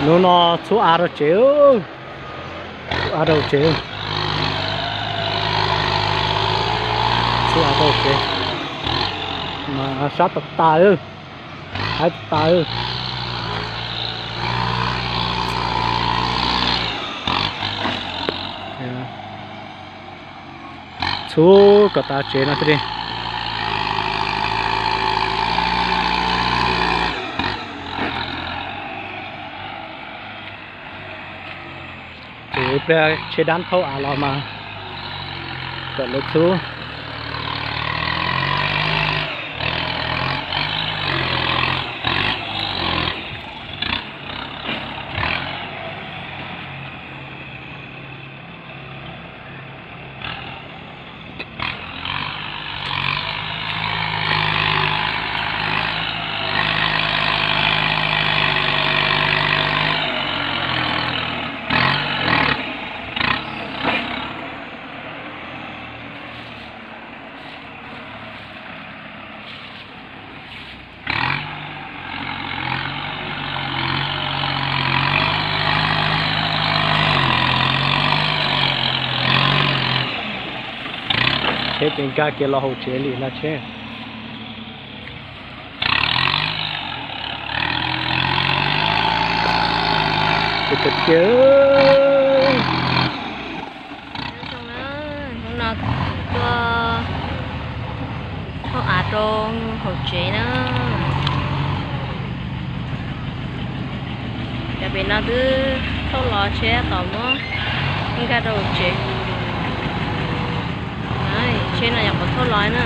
Hnub no txhub av rau tsev, txhub av rau tsev, txhub av rau tsev, mas sab tas tas, haib tas tas. Txhub kom tas tsev no thiaj li. Ces pliag tsheb dab thauj av los mas kom lawv txhub. Tsheb ces nkag kiag los hauv tsev li na tsheb. Tus kawg kiag. Hnub no tuaj thauj av rau hauv tsev na. Cov pem no twb thauj los tsheb tom muab nkag rau hauv tsev. Tsheb no yog qhov thauj los na.